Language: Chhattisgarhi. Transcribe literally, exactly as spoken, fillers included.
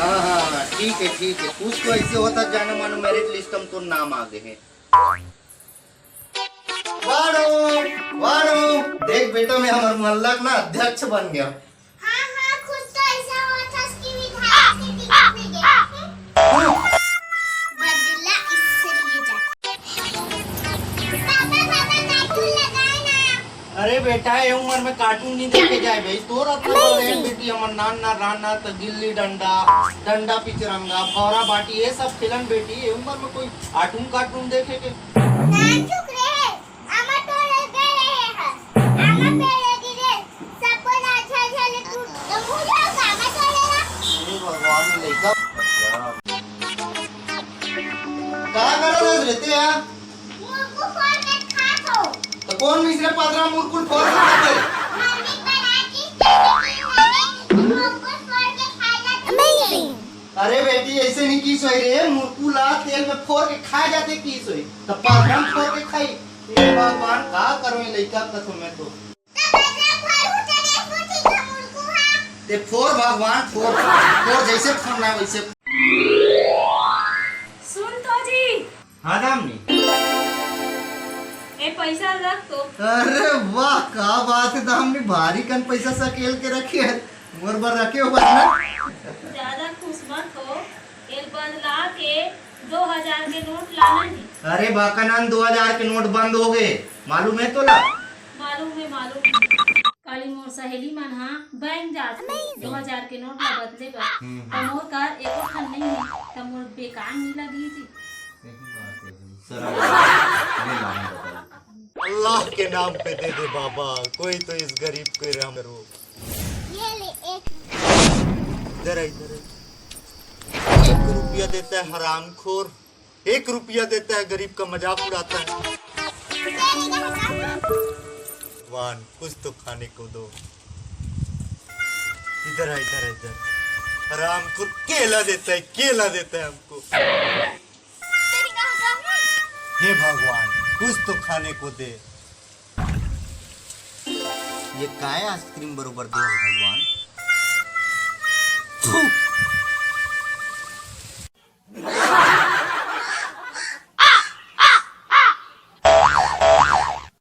हाँ हाँ, ठीक है ठीक है, कुछ तो ऐसे होता जाने मानो मेरिट लिस्ट में तो नाम आ गए हैं। वाड़ो, वाड़ो, देख बेटा, मैं हमारे मोहल्ला का ना अध्यक्ष बन गया। हाँ हाँ, खुद तो ऐसा हुआ था कि विधायक के टिकट नहीं गया। बदला इससे लिए जा। पापा पापा, कार्टून लगाए ना। अरे बेटा, ये उम्र में कार्टून नहीं देखे जाए भाई। तोर अपना बड़े बेटी, हमर नान ना राना त गिल्ली डंडा, डंडा पिचरंगा, भौरा बाटी, ये सब खेलन बेटी। ये उम्र में कोई कार्टून कार्टून देखे के? नान चुप रहे, आमा तोड़े गए रहे हैं। आमा पेड़ गिरे, सबको ना झलझल टूट। तो मुझे आमा तोड़ेगा। हे भगवान, ये लइका। का करत हस रे ते हा? मुरकू फोड़ के खात हो। तो कौन मिश्रे पदरा मुरकुल फोड़ के खाते? मम्मी बनाती जैसे कि मैंने मुरकू फोड़ के खाया था। अरे बेटी, ऐसे नहीं की सोई रे, मुरकू ला तेल में फोड़ के खाए जाते की सोई, तो पदरा में फोड़ के खाई। हे भगवान, का करो ये लइका का तो मैं तो। ते फोड़ भगवान, फोड़, फोड़, जैसे फोड़ना है वैसे। सुन तो जी। हाँ दामनी। ए पैसा रख तो। अरे वाह, का बात है दामनी, भारी कन पैसा सकेल के रखे है। मोर बर रखे हो बस ना। ज्यादा खुश मत हो, एक बदला के दो हजार के नोट लाना है। अरे बाकानंद, दो हजार के नोट बंद हो गए, मालूम है तोला? मालूम है, मालूम है। काली मोर सहेली मन हा बैंक जात हे, दो हजार के नोट ला बदले बर। हम्म, त मोर कर एको ठन नहीं है, त मोर बेकार नहीं लगी जी। सही बात है जी। शर्म आ रही है। ले ला, हम बता। अल्लाह के नाम पे दे दे बाबा, कोई तो इस गरीब को रहम करो। ये ले एक। इधर आ, इधर आ। एक रुपया देता है हरामखोर, एक रुपया देता है, गरीब का मजाक उड़ाता है। भगवान, कुछ तो खाने को दो। इधर आ, इधर आ, इधर। हरामखोर केला देता है, केला देता है हमको। हे भगवान, कुछ तो खाने को दे। ये काय आइसक्रीम बरोबर दे हे भगवान? थू,